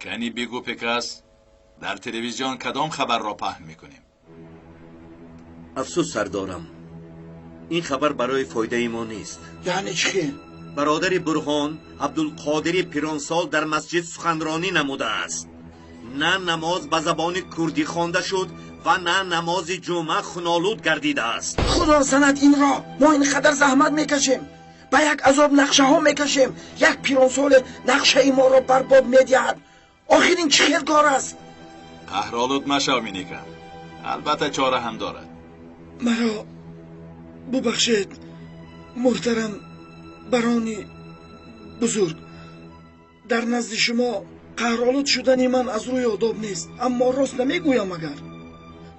Кани бигӯ Пекас, дар телевизион кадом хабарро паҳн мекунем? Афсӯс сардорам, ин хабар барои фоидаи мо нест. Яъне чӣ? Бародари Бурҳон Абдулқодири пиронсол дар масҷид суханронӣ намудааст. На намоз ба забони курдӣ хонда шуд ва на намози ҷумъа хунолуд гардидааст. Худо занад инро! Мо ин қадар заҳмат мекашем, ба як азоб нақшаҳо мекашем, як пиронсоле нақшаи моро барбод медиҳад. Охир ин чӣ хел кор аст? Қаҳролуд машав Миника, албатта чора ҳам дорад. Маро бубахшед, муҳтарам барони бузург, дар назди шумо қаҳролуд шудани ман аз рӯи одоб нест, аммо рост намегӯям. Агар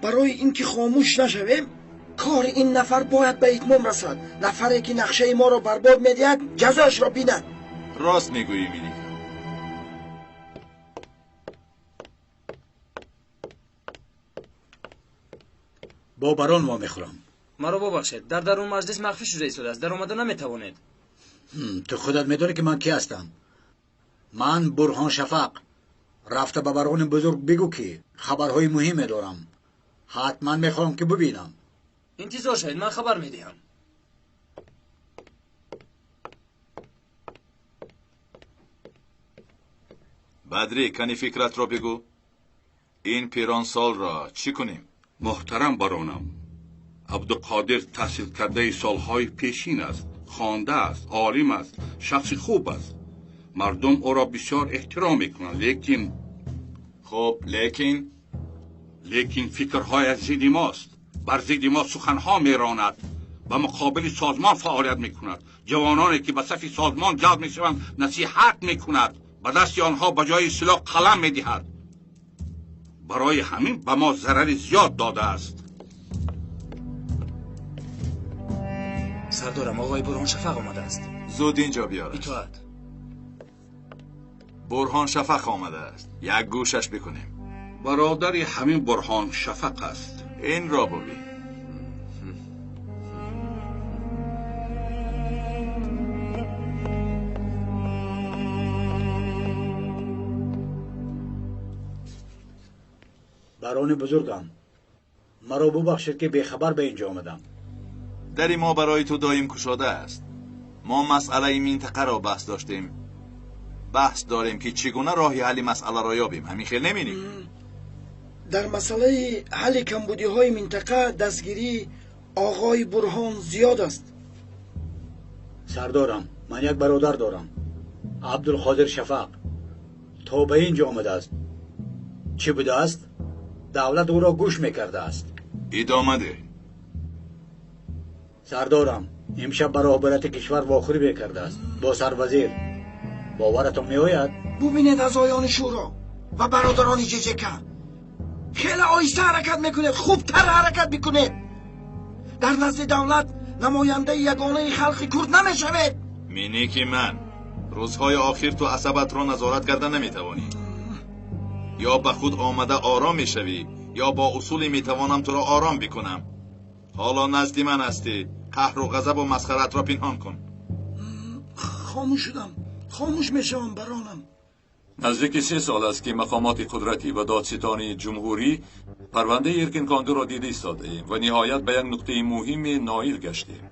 барои ин ки хомӯш нашавем, кори ин нафар бояд ба итмом расад. Нафаре ки нақшаи моро барбод медиҳад, ҷазояшро бинад. Рост мегӯӣ Миника. Бо барон вомехӯрам. Маро бубахшед, дар дарун маҷлис махфӣ шуда истодааст, даромада наметавонед. Ту худат медонӣ ки ман кӣ ҳастам. Ман Бурҳон Шафақ. Рафта ба барони бузург бигӯ ки хабарҳои муҳиме дорам. Ҳатман мехоҳам ки бибинам. Интизор шавед, ман хабар медиҳам. Бадрӣ, кани фикратро бигӯ. Ин пиронсолро чӣ кунем? Муҳтарам баронам, Абдуқодир таҳсилкардаи солҳои пешин аст, хонда аст, олим аст, шахси хуб аст. Мардум ӯро бисёр эҳтиром мекунанд, лекин хуб, лекин лекин фикрҳояш зидди мост. Бар зидди мо суханҳо меронад, ба муқобили созмон фаъолият мекунад. Ҷавононе ки ба сафи созмон ҷалб мешаванд насиҳат мекунад, ба дасти онҳо ба ҷои силоҳ қалам медиҳад. Барои ҳамин ба мо зарари зиёд додааст. Сардорам, оғои Бурҳон Шафақ омадааст. Зуд инҷо биёраш. Итоат. Бурҳон Шафақ омадааст, як гӯшаш бикунем. Бародари ҳамин Бурҳон Шафақ аст. Инро бибин. Барони бузургам, маро бубахшед ки бехабар ба инҷо омадам. Дари мо барои ту доим кушода аст. Мо масъалаи минтақаро баҳс доштем. Баҳс дорем ки чӣ гуна роҳи ҳалли масъаларо ёбем. Ҳамин хел намебинӣ? Дар масъалаи ҳалли камбудиҳои минтақа дастгирии оғои Бурҳон зиёд аст. Сардорам, ман як бародар дорам, Абдулқодир Шафақ. То ба инҷо омадааст. Чӣ будааст? Давлат ӯро гӯш мекардааст. Идома деҳ. Сардорам, имшаб ба роҳбарияти кишвар вохӯрӣ мекардааст бо сарвазир. Боваратон меояд? Бубинед аъзоёни шӯро ва бародарони ЖЖК. Хеле оҳиста ҳаракат мекунед, хубтар ҳаракат мекунед. Дар назди давлат намояндаи ягонаи халқи курд намешавед. Миники ман, рӯзҳои охир ту асабатро назорат карда наметавонӣ. Ё ба худ омада ором мешавӣ, ё бо усуле метавонам туро ором бикунам. Ҳоло назди ман ҳастӣ, қаҳру ғазабу масхаратро пинҳон кун. Хомӯш шудам, хомӯш мешавам баронам. Наздики 3 сол аст ки мақомоти қудратӣ ва додситонии ҷумҳурӣ парвандаи Эркин Кондуро дида истодаем ва ниҳоят ба як нуқтаи муҳиме ноил гаштем.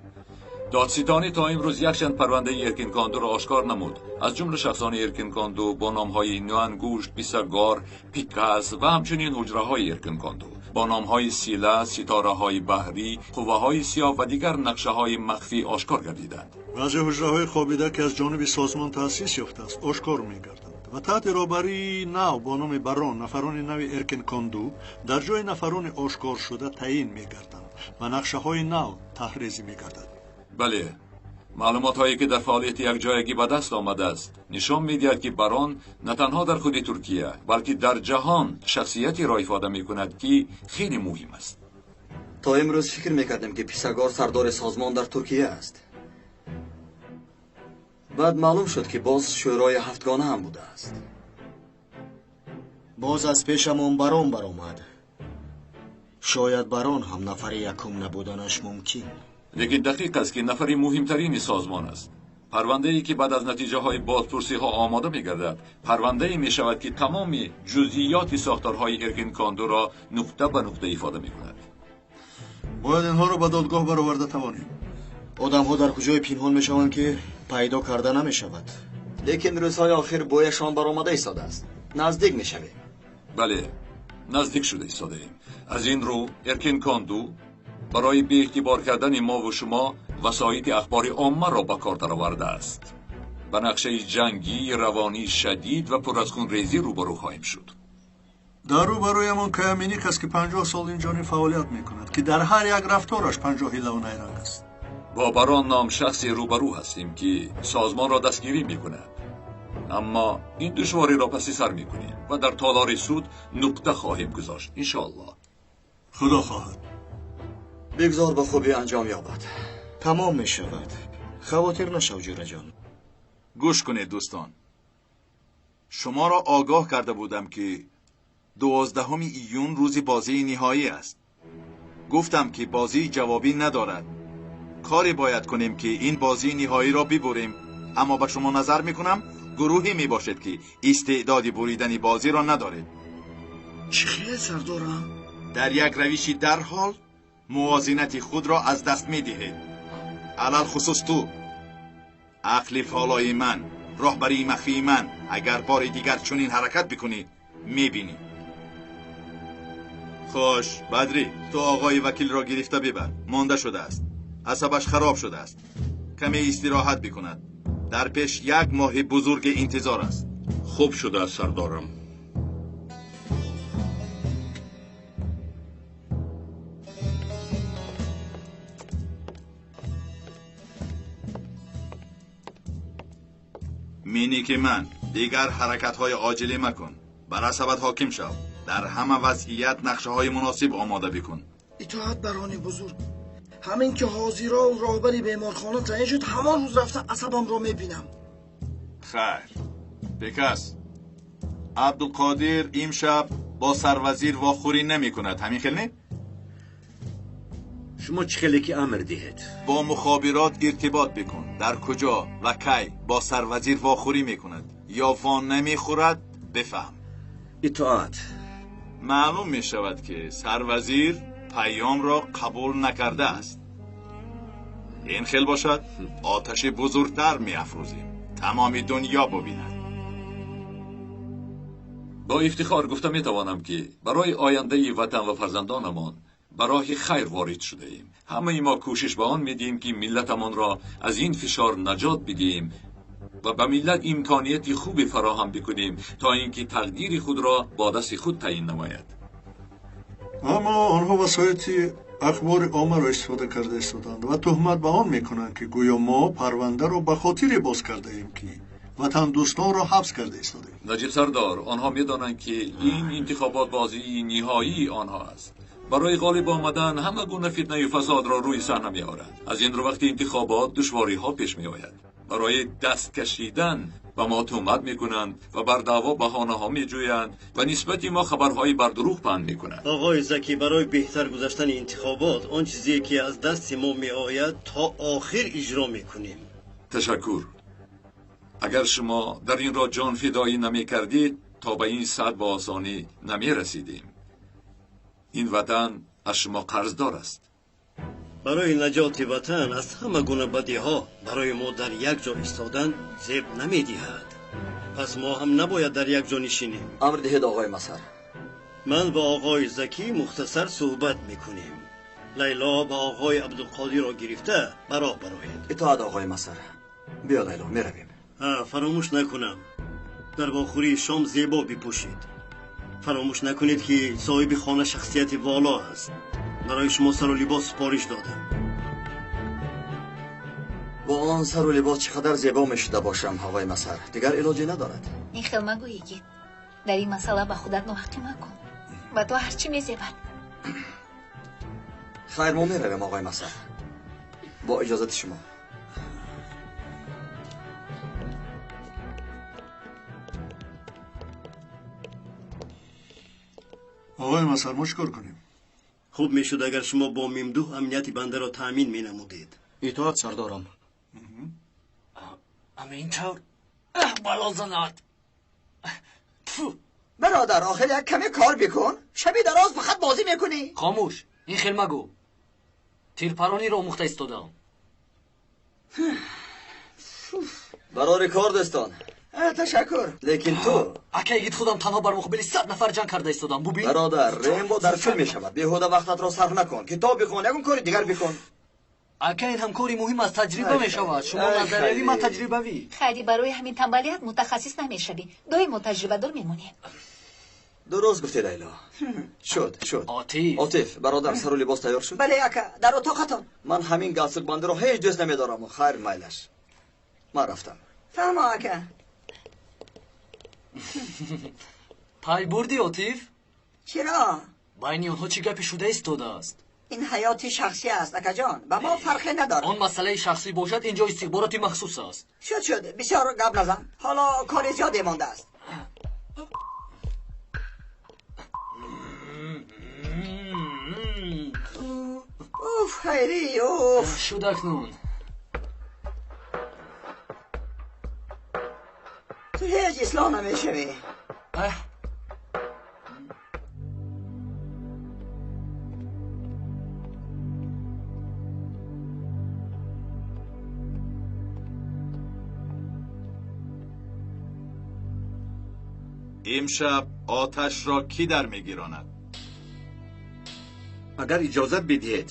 Додситонӣ то имрӯз якчанд парвандаи Эркин Кондуро ошкор намуд, аз ҷумла шахсони Эркин Конду бо номҳои Нуангушт, Писагор, Пикас ва ҳамчунин ҳуҷраҳои Эркин Конду бо номҳои Сила, ситораҳои баҳрӣ, қувваҳои сиёҳ ва дигар нақшаҳои махфӣ ошкор гардиданд. Баъзе ҳуҷраҳои хобида ки аз ҷониби созмон таъсис ёфтааст ошкор мегарданд ва таҳти роҳбарии нав бо номи Барон нафарони нави Эркин Конду дар ҷои нафарони ошкоршуда таъин мегарданд ва нақшаҳои нав таҳрезӣ мегардад. Бале, маълумотҳое ки дар фаъолияти якҷоягӣ ба даст омадааст нишон медиҳад ки Барон на танҳо дар худи Туркия, балки дар ҷаҳон шахсиятеро ифода мекунад ки хеле муҳим аст. То имрӯз фикр мекардем ки Писагор сардори созмон дар Туркия аст. Баъд маълум шуд ки боз шӯрои ҳафтгона ҳам будааст. Боз аз пешамон Барон баромад. Шояд Барон ҳам нафари якум набуданаш мумкин. Лекин дақиқ аст ки нафари муҳимтарини созмон аст. Парвандае ки баъд аз натиҷаҳои бозпурсиҳо омода мегардад, парвандае мешавад ки тамоми ҷузъиёти сохторҳои Эркин Кондуро нуқта ба нуқта ифода мекунад. Бояд инҳоро ба додгоҳ бароварда тавонем. Одамҳо дар куҷое пинҳон мешаванд, ки пайдо карда намешавад. Лекин рӯзҳои охир бӯяшон баромада истодааст. Наздик мешавем. Бале, наздик шуда истодаем. Аз ин рӯ Эркин Конду барои беэътибор кардани мо ву шумо васоити ахбори оммаро ба кор даровардааст. Ба нақшаи ҷангии равонии шадид ва пур аз хунрезӣ рӯбарӯ хоҳем шуд. Дар рӯбарӯямон Каяминик аст, ки 50 сол инҷониб фаъолият мекунад, ки дар ҳар як рафтораш 50 ҳилаву найранг аст. Бо Барон ном шахсе рӯбарӯ ҳастем, ки созмонро дастгирӣ мекунад. Аммо ин душвориро паси сар мекунем ва дар толори суд нуқта хоҳем гузошт, иншоаллоҳ. Худо хоҳад. Бигзор ба хубӣ анҷом ёбад. Тамом мешавад. Хавотир нашав, ҷӯраҷон. Гӯш кунед, дӯстон. Шуморо огоҳ карда будам, ки 12 июн рӯзи бозии ниҳоӣ аст. Гуфтам, ки бозии ҷавобӣ надорад. Коре бояд кунем, ки ин бозии ниҳоиро бибурем. Аммо ба шумо назар мекунам, гурӯҳе мебошед, ки истеъдоди буридани бозиро надоред. Чӣ хел, сардорам? Дар як равиши дарҳол мувозинати худро аз даст медиҳед. Алалхусус ту, ақли фолои ман, роҳбарии махфии ман, агар бори дигар чунин ҳаракат бикунӣ, мебинӣ. Хош, Бадрӣ, ту оғои вакилро гирифта бибар. Монда шудааст, асабаш хароб шудааст. Каме истироҳат бикунад. Дар пеш як моҳи бузурги интизор аст. Хуб шудааст, сардорам. Миники ман, дигар ҳаракатҳои оҷилӣ макун. Бар асабат ҳоким шав. Дар ҳама вазъият нақшаҳои муносиб омода бикун. Итоат, барони бузург. Ҳамин ки ҳозиро роҳбари беморхона таъин шуд, ҳамон рӯз рафта асабамро мебинам. Хайр, бекас. Абдулқодир имшаб бо сарвазир вохӯрӣ намекунад, ҳамин хел не? Шумо чӣ хеле ки амр диҳед. Бо мухобирот иртибот бикун. Дар куҷо ва кай бо сарвазир вохӯрӣ мекунад ё во намехӯрад, бифаҳм. Итоат. Маълум мешавад, ки сарвазир паёмро қабул накардааст. Ин хел бошад, оташи бузургтар меафрӯзем, тамоми дунё бубинад. Бо ифтихор гуфта метавонам, ки барои ояндаи ватан ва фарзандонамон ба роҳи хайр ворид шудаем. Ҳамаи мо кӯшиш ба он медиҳем, ки миллатамонро аз ин фишор наҷот бидиҳем ва ба миллат имконияти хубе фароҳам бикунем, то ин ки тақдири худро бо дасти худ таъин намояд. Аммо онҳо васоити ахбори оммаро истифода карда истоданд ва туҳмат ба он мекунанд, ки гӯё мо парвандаро ба хотире боз кардаем, ки ватандӯстонро ҳабс карда истодаем. Наҷиб сардор, онҳо медонанд, ки ин интихобот бозии ниҳоии онҳо аст. Барои ғолиб омадан ҳама гуна фитнаю фасодро рӯи саҳна меоранд. Аз ин рӯ вақти интихобот душвориҳо пеш меояд. Барои даст кашидан ба мо туҳмат мекунанд ва бар даъво баҳонаҳо меҷӯянд ва нисбати мо хабарҳои бардурӯғ паҳн мекунанд. Оғои Закӣ, барои беҳтар гузаштани интихобот он чизе ки аз дасти мо меояд то охир иҷро мекунем. Ташаккур. Агар шумо дар ин роҳ ҷонфидоӣ намекардид, то ба ин сатҳ ба осонӣ намерасидем. Ин ватан аз шумо қарздор аст. Барои наҷоти ватан аз ҳама гуна бадиҳо барои мо дар як ҷо истодан зеб намедиҳад. Пас мо ҳам набояд дар як ҷо нишинем. Амр диҳед, оғои Масар. Ман бо оғои Закӣ мухтасар суҳбат мекунем. Лайло ба оғои Абдулқодирро гирифта ба роҳ бароед. Итоат, оғои Масар. Биё, Лайло, меравем. Фаромӯш накунам, дар вохӯрии шом зебо бипӯшед. Фаромӯш накунед, ки соҳиби хона шахсияти воло аст. Барои шумо сару либос супориш додам. Бо он сару либос чӣ қадар зебо мешуда бошам, оғои Масар. Дигар илоҷе надорад. Ин хел магӯ, йигит. Дар ин масъала ба худат ноҳақӣ макун. Ба ту ҳарчӣ мезебад. Хайр, мо меравем, оғои Масар. Бо иҷозати шумо. Оғои Масар, мо чӣ кор кунем? Хуб мешуд, агар шумо бо Мимдуҳ амнияти бандаро таъмин менамудед. Итоат, сардорам. Ҳамин тавр бало занад. Бародар, охир як каме кор бикун. Шаби дароз фақат бозӣ мекунӣ. Хомӯш, ин хел магӯ. Тирпарониро омӯхта истодаам. Барори кор, дӯстон. Ташаккур. Лекин ту ака игит, худам танҳо бар муқобили 100 нафар ҷанг карда истодам. Бубин. Бародар, Рембо дар филм мешавад. Беҳуда вақтатро сарф накун. Китоб бихон, ягон кори дигар бикун. Ака, ин ҳам кори муҳим аст, таҷриба мешавад. Шумо назариявӣ, ман таҷрибавӣ. Хайри, барои ҳамин тамбалият мутахассис намешавӣ. Доимо таҷрибадор мемонӣ. Дуруст гуфтӣ, Лайло. Шуд, шуд. Отиф. Отиф, бародар, сару либос тайёр шуд? Бале, ака, дар утоқатон. Ман ҳамин галстукбандиро ҳеҷ дӯст намедорам. Хайр, майлаш. Ман рафтам. Фаҳмо, ака. Пай бурдӣ, Отиф? Чиро? Байни онҳо чӣ гапе шуда истодааст? Ин ҳаёти шахсӣ аст, акаҷон. Ба мо фарқе надорад. Он масъалаи шахсӣ бошад, инҷо истихбороти махсус аст. Шуд, шуд, бисёр гап назан. Ҳоло кори зиёде мондааст. Уф, хайрӣ, уф. Шуд акнун. Ту ҳеҷ ислоҳ намешавӣ. Имшаб оташро кӣ дар мегиронад? Агар иҷозат бидиҳед,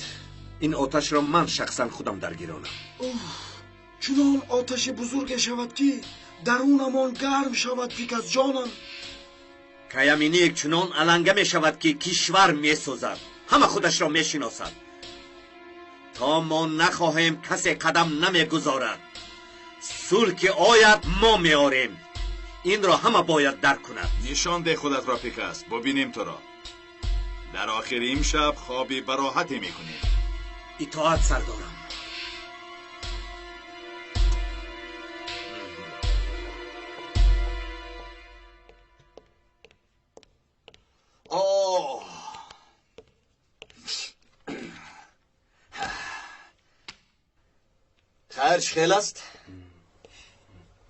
ин оташро ман шахсан худам даргиронам. Чунон оташи бузурге шавад, ки дарунамон гарм шавад, пик аз ҷонам. Каяминик чунон аланга мешавад, ки кишвар месозад, ҳама худашро мешиносад. То мо нахоҳем, касе қадам намегузорад. Сулҳ ки ояд, мо меорем. Инро ҳама бояд дарк кунад. Нишон деҳ худатро, Пикас, бубинем туро. Дар охири имшаб хоби бароҳате мекунӣ. Итоат, сардорам. Оҳ, хайр, чӣ хел аст?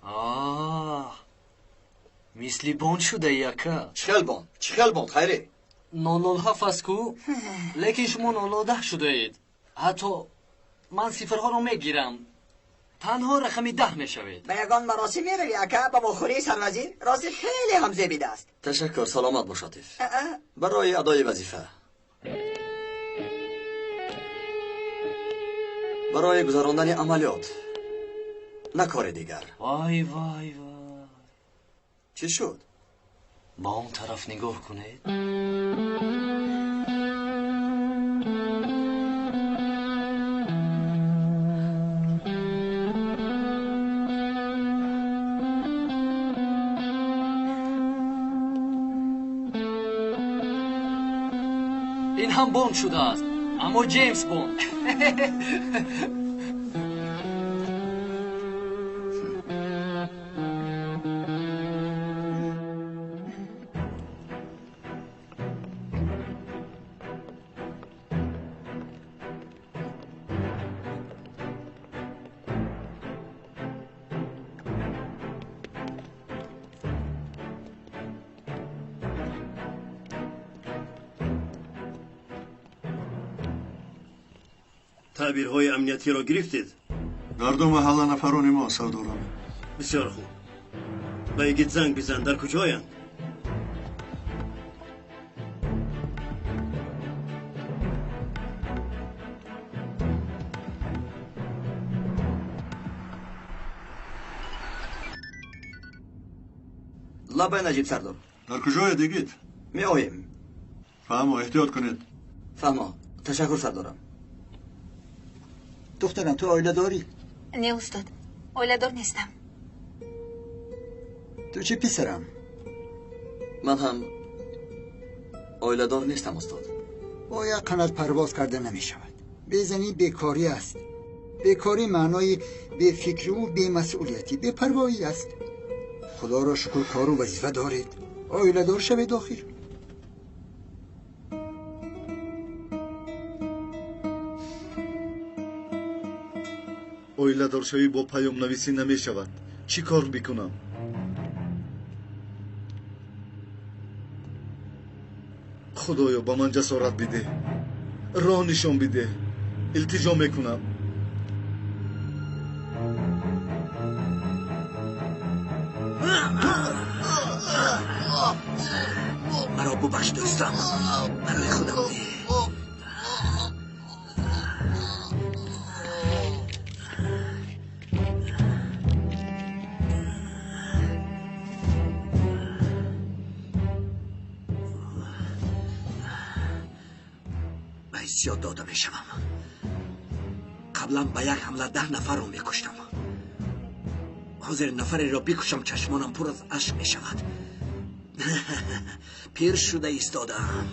Оҳ, мисли бонд шудаи, ака. Чӣ хел бонд? Чӣ хел бонд, хайрӣ? 007 аст ку, лекин шумо 010 шудаед. Ҳатто ман сифрҳоро мегирам. Танҳо рақами 10 мешавед. Ба ягон маросим меравӣ, ака? Ба вохӯрии сарвазир? Рости хеле ҳам зебидааст. Ташаккур, саломат бош, Отиф. Барои адои вазифа, барои гузарондани амалиёт, на кори дигар. Вай, вай, вай. Чӣ шуд? Ба он тараф нигоҳ кунед. Ин ҳам Бонд шудааст, аммо Ҷеймс Бонд. Таъбирҳои амниятиро гирифтед? Дар ду маҳалла нафарони мо, сардорам. Бисёр хуб. Ба игит занг бизан, дар куҷоянд? Лабай, Наҷиб сардор. Дар куҷояд, игит? Меоем. Фаҳмо, эҳтиёт кунед. Фаҳмо, ташаккур, сардорам. Духтарам, ту оила дорӣ? Не, устод, оиладор нестам. Ту чӣ, писарам? Ман ҳам оиладор нестам, устод. Бо як қанат парвоз карда намешавад. Безанӣ бекорӣ аст. Бекорӣ маънои бефикриву бемасъулиятӣ, бепарвоӣ аст. Худоро шукр, кору вазифа доред. Оиладор шавед охир. Оиладоршавӣ бо паёмнависӣ намешавад. Чӣ кор бикунам? Худоё, ба ман ҷасорат бидеҳ, роҳ нишон бидеҳ. Илтиҷо мекунам. Маро бубахш дӯстам, барои худам не. Ба ҳиссиёт дода мешавам. Қаблан ба як ҳамла 10 нафарро мекуштам. Ҳозир нафареро бикушам, чашмонам пур аз ашк мешавад. Пир шуда истодаам.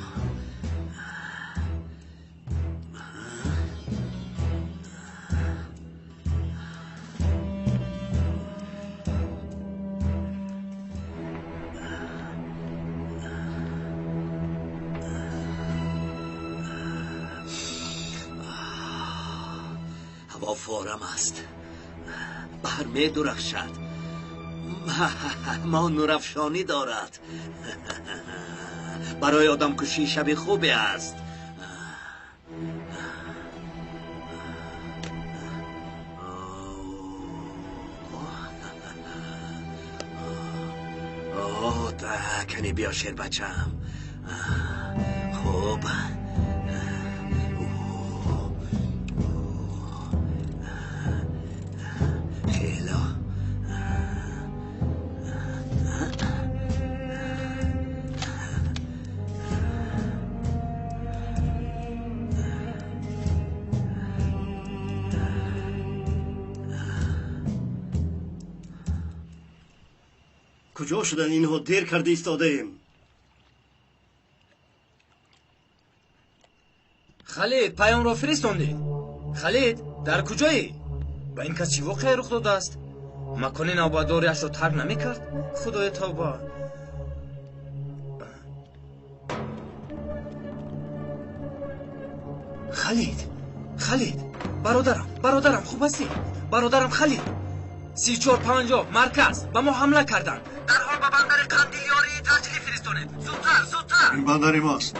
ҳаво форам аст, баҳр медурахшад, мо нурафшонӣ дорад. Барои одамкушӣ шаби хубе аст. Кани биё шербачам. Хуб. Куҷо шуданд инҳо? Дер карда истодаем. Халид, паёмро фиристондӣ? Халид, дар куҷоӣ? Ба ин кас чӣ воқеа рух додааст? Макони навбатдориашро тарк намекард? Худои тавба! Халид, Халид, бародарам, бародарам, хуб ҳастӣ? Бародарам Халид, 3450 марказ ба мо ҳамла карданд. Дарҳол ба бандари Қандилёрии таҷлӣ фиристонед. Зудтар, зудтар! Ин бандари мост.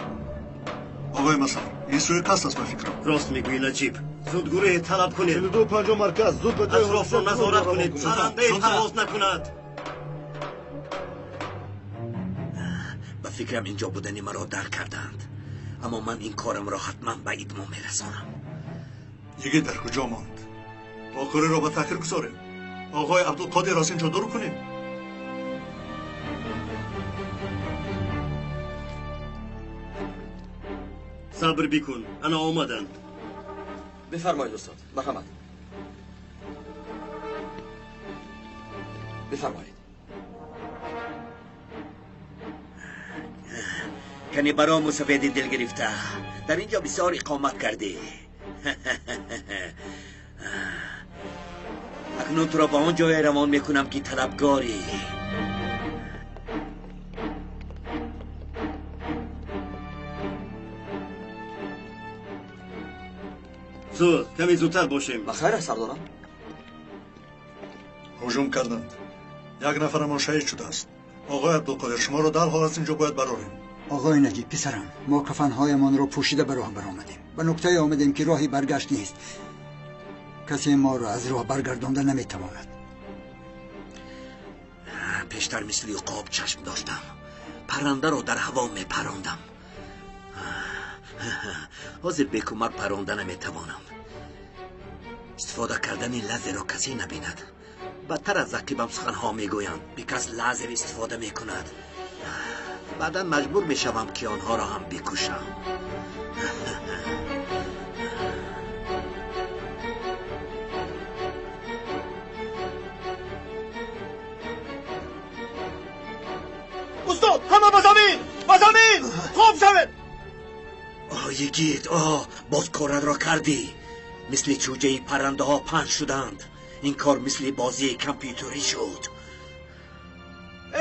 Оғои Масар, ин сӯи қасд аст ба фикрам. Рост мегӯӣ Наҷиб. Зуд гурӯҳе талаб кунед. 4250 марказ, зуд ба ҷои атрофро назорат кунед. Паррандае парвоз накунад. Ба фикрам инҷо будани маро дарк карданд. Аммо ман ин корамро ҳатман ба итмом мерасонам. Йигит дар куҷо монд? Вохӯриро ба таъхир гузорем. Оғои Абдулқодир аз инҷо дур кунем. Сабр бикун, ана омаданд. Бифармоед устод, марҳамат. Бифармоед. Кани баро мусафеди дил гирифта. Дар инҷо бисёр иқомат кардӣ. Акнун туро ба он ҷое равон мекунам ки талабгорӣ. Зуд, каме зудтар бошем. Ба хайр аст, сардорам. Ҳуҷум карданд. Як нафарамон шаҳид шудааст. Оғои Абдулқодир, шуморо дарҳол аз инҷо бояд барорем. Оғои Наҷиб, писарам, мо кафанҳоямонро пӯшида ба роҳ баромадем. Ба нуктае омадем ки роҳи баргашт нест. Касе моро аз роҳ баргардонда наметавонад. Пештар мисли уқоб чашм доштам. Паррандаро дар ҳаво мепарондам. Ҳозир бекӯмак паронда наметавонам. Истифода кардани лазерро касе набинад. Бадтар аз ақибам суханҳо мегӯянд. Бекас лазер истифода мекунад. Баъдан маҷбур мешавам ки онҳоро ҳам бикушам. Устод, ҳама ба замин! Ба замин! Хоб шавед! Оҳ, йигит, оҳ, боз коратро кардӣ. Мисли чӯҷаи паррандаҳо паҳн шуданд. Ин кор мисли бозии компютерӣ шуд.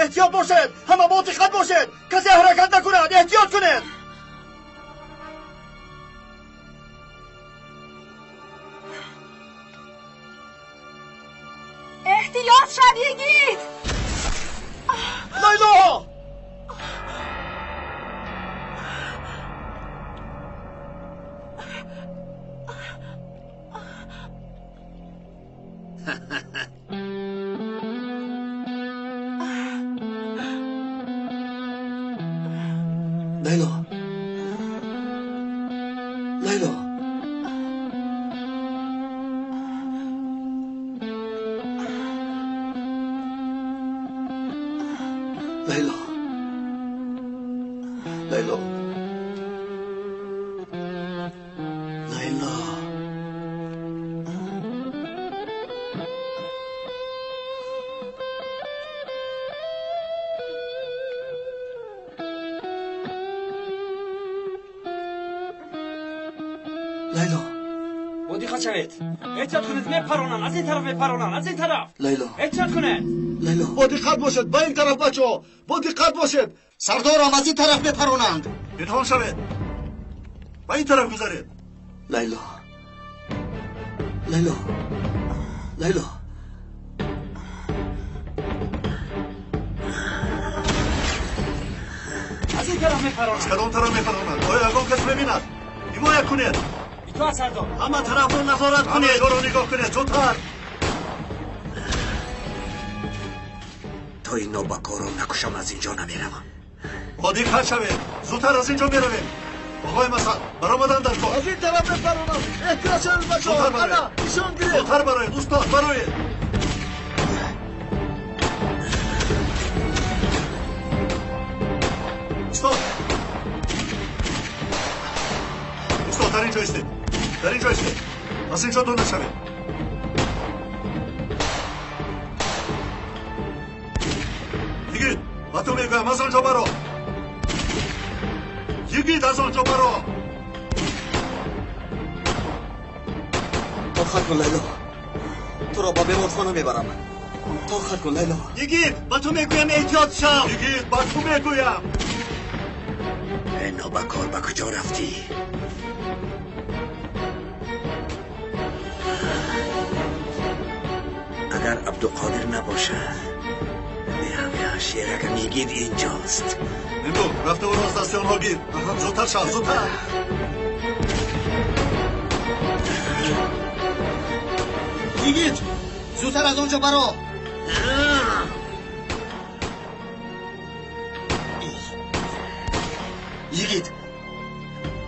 Эҳтиёт бошед! Ҳама бо диққат бошед! Касе ҳаракат накунад! Эҳтиёт кунед! Эҳтиёт шавед! мемирам, Йигит! Лайло! Лайло! Лайло! Лайло! Лайло! Лайло! Лайло! Бо диққат шавед. Эҳтиёт кунед, мепаронанд, аз ин тараф мепаронанд, аз ин тараф. Лайло! Эҳтиёт кунед. Лайло! Бо диққат бошед, ба ин тараф бачаҳо, бо диққат бошед. Сардорам, аз ин тараф мепаронанд. Пинҳон шавед, ба ин тараф гузаред. Лайло! Лайло! Лайло! Аз ин тараф мепаронанд. Аз кадом тараф мепаронанд? Оё ягон кас мебинад? Ҳимоя кунед. Итоат, сардор. Ҳама тарафро назорат Ҳама кунед. ҷоро нигоҳ кунед, зудтар. То ин нобакорро накушам, аз инҷо намеравам. Бо диққат шавед, зудтар аз инҷо меравем. Оғои Масад, баромадан дар кор. Аз ин тараф мепаронанд. Эҳтиёт шавед, бачаҳо. Зудтар бароед. Ана, нишон гиред. Зудтар бароед, устод, бароед. Устод! Устод, дар инҷо истед. Дар инҷо истед. Аз инҷо дур нашавед. Йигит, ба ту мегӯям, аз он ҷо баро. Йигит, аз он ҷо баро. Тоқат кун, Лайло. Туро ба беморхона мебарам. Тоқат кун, Лайло. Йигит, ба ту мегӯям, эҳтиёт шав. Йигит, ба ту мегӯям. Э, нобакор, ба куҷо рафтӣ? Агар Абдуқодир набошад, меҳамеа шеракам Йигит инҷост. Мемду, рафта ӯро аз дасти онҳо гир. Зудтар шав, зудтар. Йигит, зудтар аз он ҷо баро. Йигит,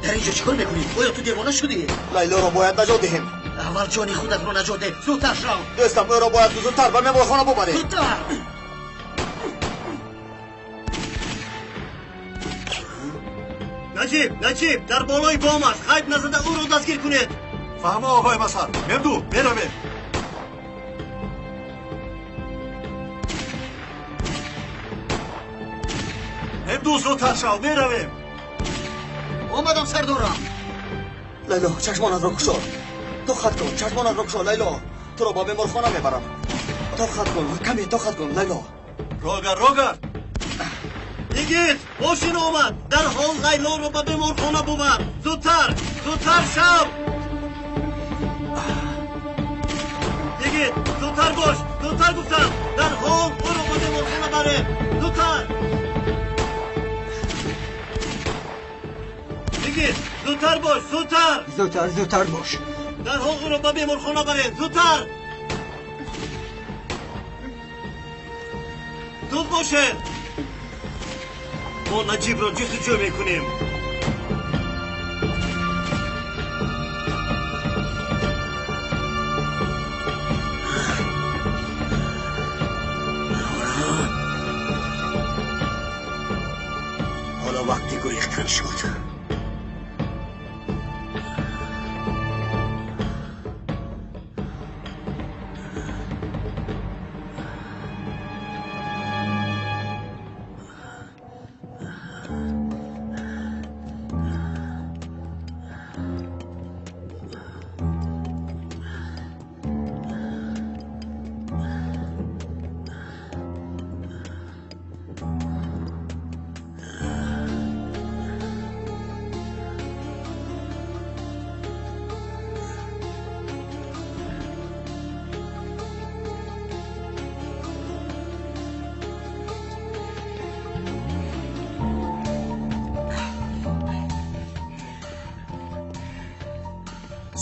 дар инҷо чӣ кор мекунӣ? Оё ту девона шудӣ? Лайлоро бояд наҷот диҳем. Аввал ҷони худатро наҷот деҳ. Зудтар шав. Дӯстам, ӯро бояд зудтар ба меморхона бубарем. Зудтар. Наҷиб, Наҷиб, дар болои бом аст. Ғайб назада ӯро дастгир кунед. Фаҳмо, оғои Масад. Мемду, меравем. Мемду, зудтар шав, меравем. Омадам, сардорам. Лайло, чашмонатро кушо. Тоқат кун, чашмонатро кушо, Лайло. Туро ба беморхона мебарам. Тоқат кун, каме тоқат кун, Лайло. Рогар, Рогар. Йигит, мошин омад. Дарҳол Лайлоро ба беморхона бубар. Зудтар, зудтар шав. Йигит, зудтар бош, зудтар гуфтам. Дарҳол ӯро ба беморхона баред. Зудтар. Йигит, зудтар бош, зудтар. Зудтар, зудтар бош. Дарҳол ӯро ба беморхона баред. Зудтар. Зуд бошед. Мо Наҷибро ҷустуҷӯ мекунем. Ҳоло вақти гурехтан шуд.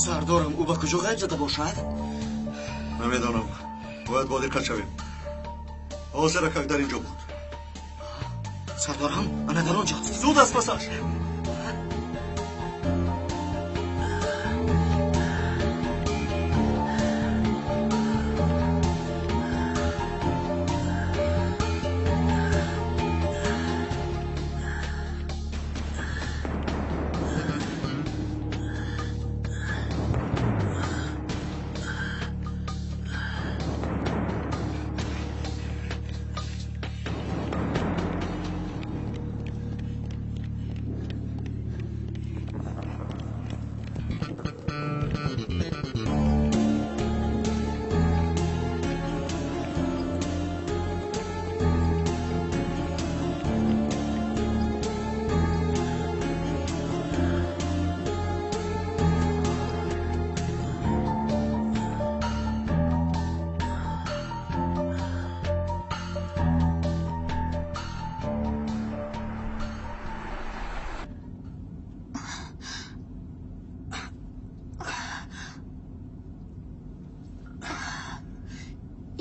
Сардорам, ӯ ба куҷо ғайб зада бошад? Намедонам. Бояд бодиққат шавем. Ҳозир акак дар инҷо буд. Сардорам, ана дар он ҷост. Зуд аз пасаш.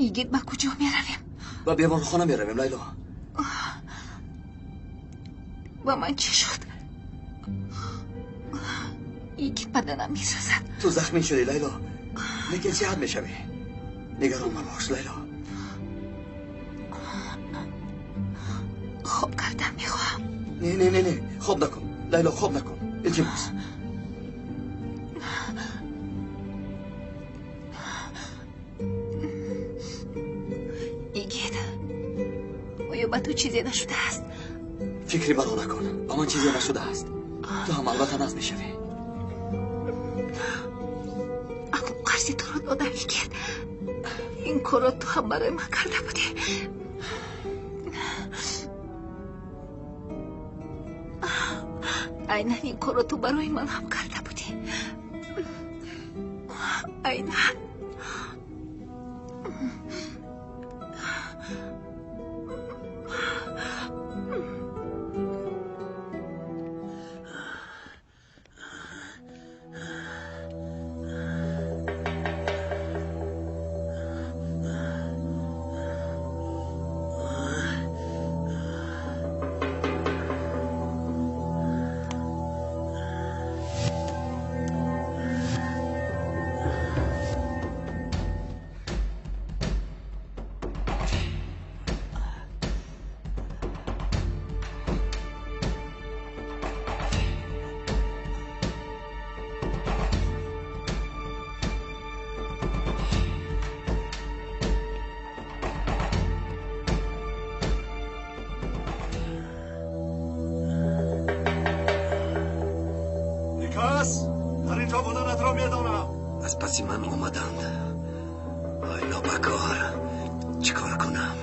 Игит, ба куҷо меравем? Ба беморхона меравем, Лайло. Ба ман чӣ шуд? Игит, баданам месӯзад. Ту захмӣ шудӣ, Лайло, лекин сиҳат мешавӣ. Нигарон мабош, Лайло. Хоб кардан мехоҳам. Не, не, не, не, хоб накун, Лайло, хоб накун, илтимос. Игит, оё ба ту чизе нашудааст? Фикри бало накун, ба ман чизе нашудааст. Ту ҳам албатта наз мешавӣ. Акнун қарзи туро додам, Игит. Ин корро ту ҳам барои ман карда будӣ. Айнан ин корро ту барои ман ҳам карда будӣ. Айнан. Аз паси ман омаданд. Ой, нобакор, чӣ кор кунам?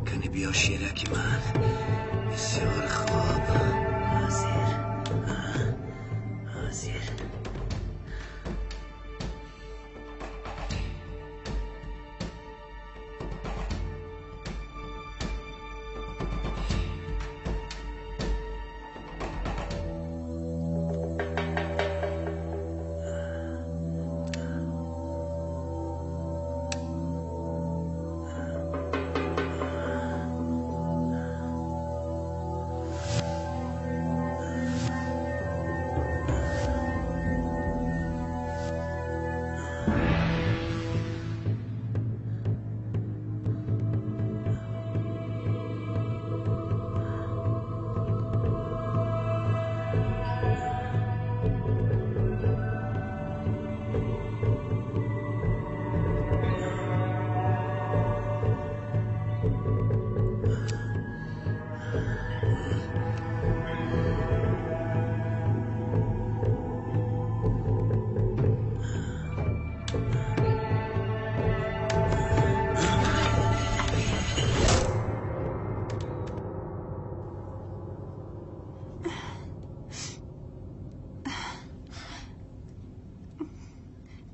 Кани биё, шираки ман. Бисёр хуб. Ҳозир, ҳозир.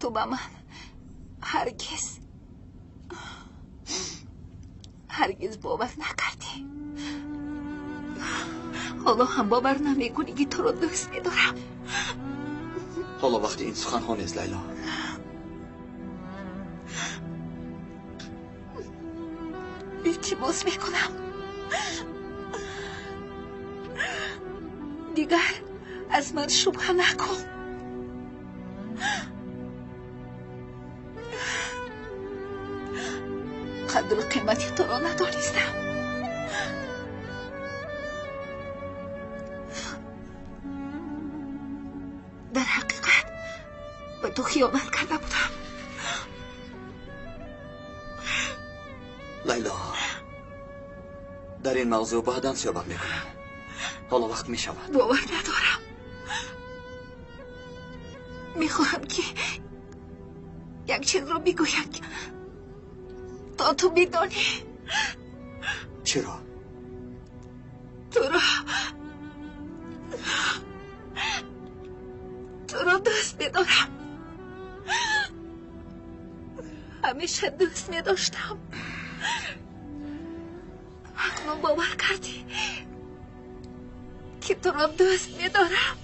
Ту ба ман ҳаргиз ҳаргиз бовар накардӣ. Ҳоло ҳам бовар намекунӣ, ки туро дӯст медорам. Ҳоло вақти ин суханҳо нест, Лайло. Илтимос мекунам, дигар аз ман шубҳа накун. Қадру қимати туро надонистам. Дар ҳақиқат ба ту хиёнат карда будам. Лайло, дар ин мавзӯъ баъдан суҳбат мекунем. Ҳоло вақт мешавад. Бовар надорам. Мехоҳам, ки як чизро бигӯям, то ту бидонӣ. Чиро? Туро дӯст медорам. Ҳамеша дӯст медоштам. Акнун бовар кардӣ, ки туро дӯст медорам?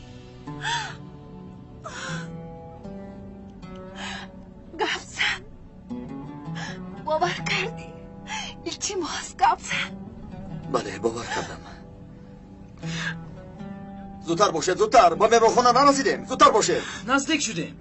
Гап зан. Бовар кардӣ? Илтимос, гап зан. Бале, бовар кардам. Зудтар бошед, зудтар! Ба меҳмонхона нарасидем. Зудтар бошед. Наздик шудем.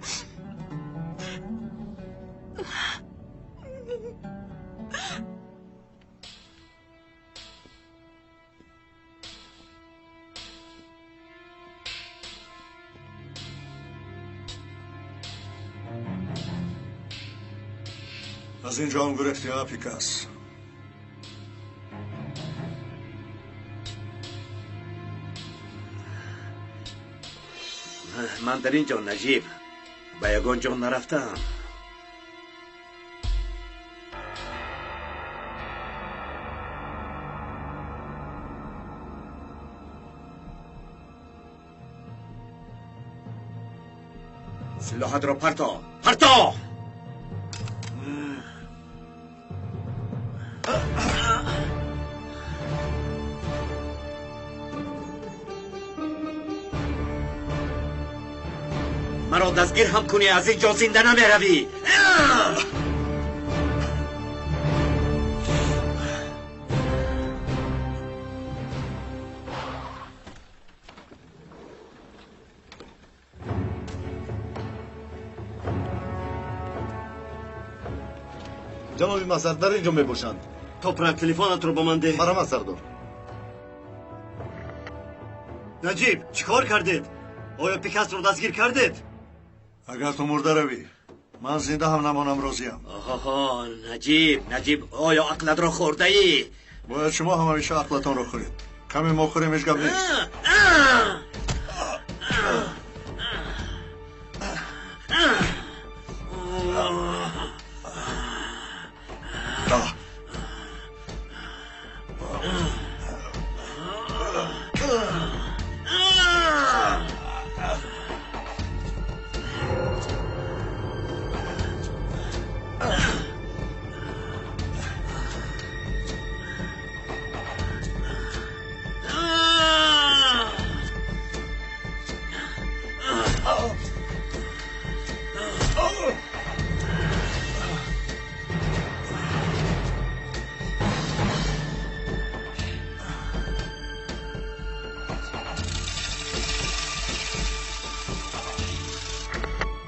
Аз ин ҷо ҳам гурехти, а, Пикас? Ман дар ин ҷо, Наҷиб, ба ягон ҷо нарафтаам. Силоҳатро парто, парто! Маро дастгир ҳам кунӣ, аз ин ҷо зинда намеравӣ. Ҷаноби Масар дар ин ҷо мебошанд. Топрак, телефонатро ба ман деҳ. Марҳамат, сардор. Наҷиб, чӣ кор кардед? Оё Пикасро дастгир кардед? Агар ту мурда равӣ, ман зинда ҳам намонам розиям. Оҳо, Наҷиб, Наҷиб, оё ақлатро хӯрдаӣ? Бояд шумо ҳам ҳамеша ақлатонро хӯред. Каме мо хӯрем, ҳеҷ гап нест.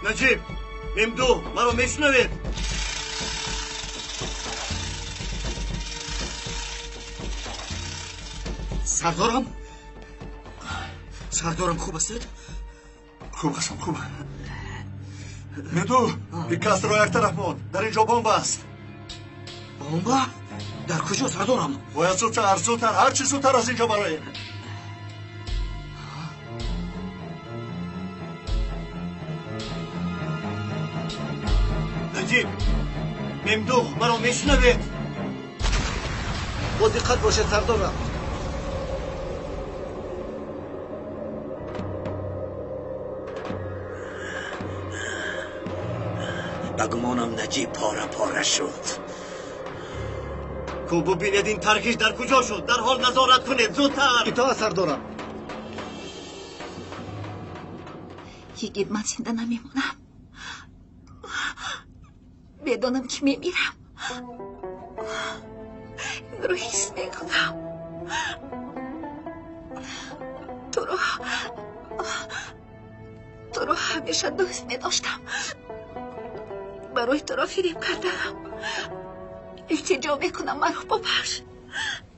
Наҷиб, Мемду, маро мешунавед? Сардорам, сардорам, хуб ҳастед? Хуб ҳастам, хуб. Мемду, Пикасро як тараф монд. Дар ин ҷо бомба аст. Бомба? Дар куҷо, сардорам? Бояд зудтар, зудтар, ҳарчи зудтар аз ин ҷо бароем. Наҷиб, Мемдух, маро мешунавед? Бо диққат бошед, сардорам. Ба гумонам Наҷиб пора пора шуд. Ку бубинед ин таркиш дар куҷо шуд. Дарҳол назорат кунед, зудтар. Итоат, сардорам. Йигит, ман зинда намемонам. Медонам ки мемирам. Инро ҳис мекунам. Туро ҳамеша дӯст медоштам. Барои туро фиреб кардаам. Илтиҷо мекунам, маро бубахш.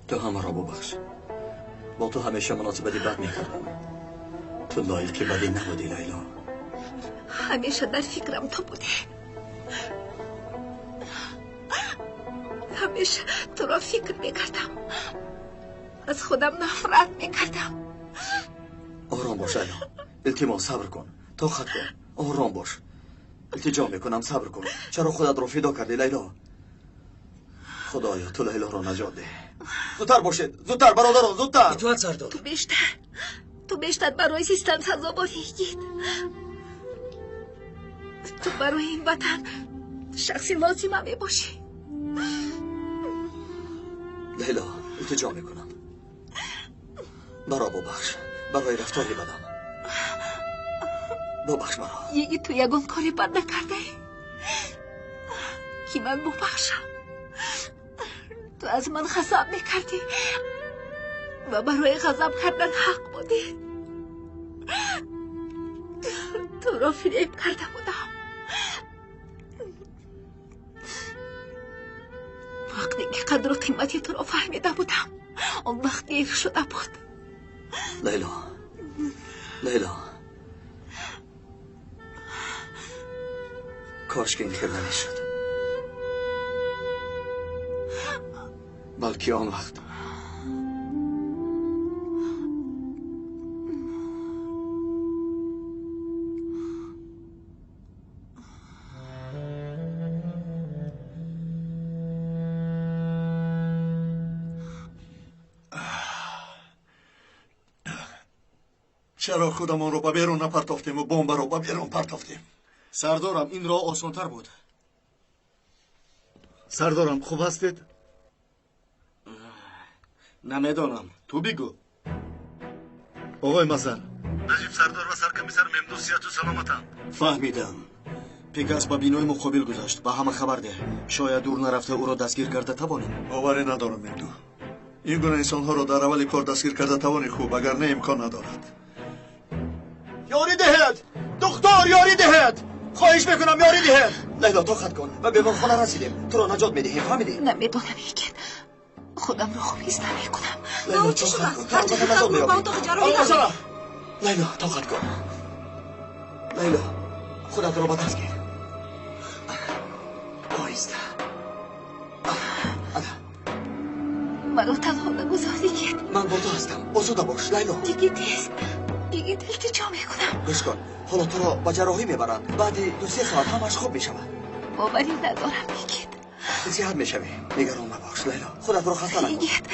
Ту ҳамаро бубахш. Бо ту ҳамеша муносибати бад мекардам. Ту лоиқи бадӣ набудӣ, Лайло. Ҳамеша дар фикрам ту будӣ. Ҳамеша туро фикр мекардам. Аз худам нафрат мекардам. Ором бош, Лайло. Илтимос, сабр кун. Тоқат кун. Ором бош. Илтиҷо мекунам, сабр кун. Чаро худатро фидо кардӣ, Лайло? Худоё, ту Лайлоро наҷот деҳ. Зудтар бошед, зудтар, бародарон, зудтар. Итоат, сардор. Ту бештар барои зистан сазоворӣ, Йигит. Ту барои ин ватан шахси лозима мебошӣ. Лайло, илтиҷо мекунам, маро бубахш барои рафтори бадам. Бубахш маро. Йигит, ту ягон кори бад накардаӣ ки ман бубахшам. Ту аз ман ғазаб мекардӣ ва барои ғазаб кардан ҳақ будӣ. Туро фиреб карда будам. Вақте ки қадру қимати туро фаҳмида будам, он вақт дер шуда буд. Лайло, Лайло, кош ки ин хел намешуд. Балки он вақт чаро худамонро ба берун напартофтему бомбаро ба берун партофтем? Сардорам, ин роҳ осонтар буд. Сардорам, хуб ҳастед? Намедонам, ту бигӯ. Оғои Мазар, Наҷиб сардор ва саркомиссар Мемду сиҳату саломатанд. Фаҳмидам. Пегас ба бинои муқобил гузашт. Ба ҳама хабар деҳ. Шояд дур нарафта ӯро дастгир карда тавонем. Боварӣ надорам, Мемду. Ин гуна инсонҳоро дар аввали кор дастгир карда тавони хуб, агар не, имкон надорад. Ёрӣ диҳед! Духтур, ёрӣ диҳед! Хоҳиш мекунам, ёрӣ диҳед! Лайло, тоқат кун. Ба беморхона расидем. Туро наҷот медиҳем, фаҳмидӣ? Намедонам, Йигит. Худамро хуб ҳис намекунам. Лайло, тоқат кун. Туро наҷот меёбем. Лайло, тоқат кун. Лайло, худатро ба даст гир. Оҳиста. Маро танҳо нагузор, Йигит. Ман бо ту ҳастам. Осуда бош, Лайло. Йигит, тез. Йигит, илтиҷо мекунам. Гӯш кун, ҳоло туро ба ҷарроҳӣ мебаранд. Баъди 2-3 соат ҳамаш хуб мешавад. Боварӣ надорам, Йигит. Сиҳат мешавӣ. Нигарон мабош, Лайло. Худатро хаста накун. Йигит,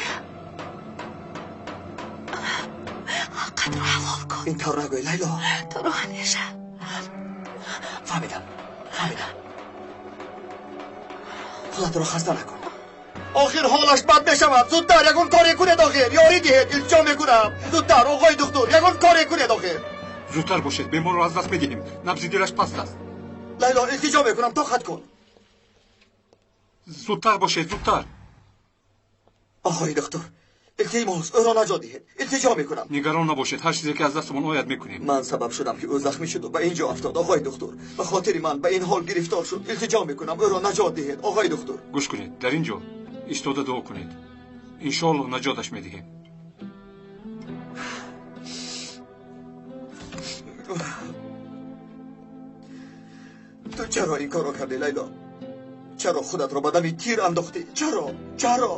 ҳаққатро ҳалол кун. Ин тавр нагӯй, Лайло. Туро ҳамеша. Фаҳмидам, фаҳмидам. Худатро хаста накун. Охир ҳолаш бад мешавад. Зудтар ягон коре кунед, охир. Ёрӣ диҳед, илтиҷо мекунам. Зудтар, оғои духтур, ягон коре кунед, охир. Зудтар бошед, беморро аз даст медиҳем. Набзи дилаш паст аст. Лайло, илтиҷо мекунам, тоқат кун. Зудтар бошед, зудтар. Оғои духтур, илтимос, ӯро наҷот диҳед. Илтиҷо мекунам. Нигарон набошед, ҳар чизе ки аз дастамон ояд мекунем. Ман сабаб шудам ки ӯ захмӣ шуду ба ин ҷо афтод, оғои духтур. Ба хотири ман ба ин ҳол гирифтор шуд. Илтиҷо мекунам, ӯро наҷот диҳед, оғои духтур. Гӯш кунед, дар ин ҷо истода дуо кунед. Иншоаллоҳ наҷоташ медиҳем. Ту чаро ин корро кардӣ, Лайло? Чаро худатро ба дами тир андохтӣ? Чаро? Чаро?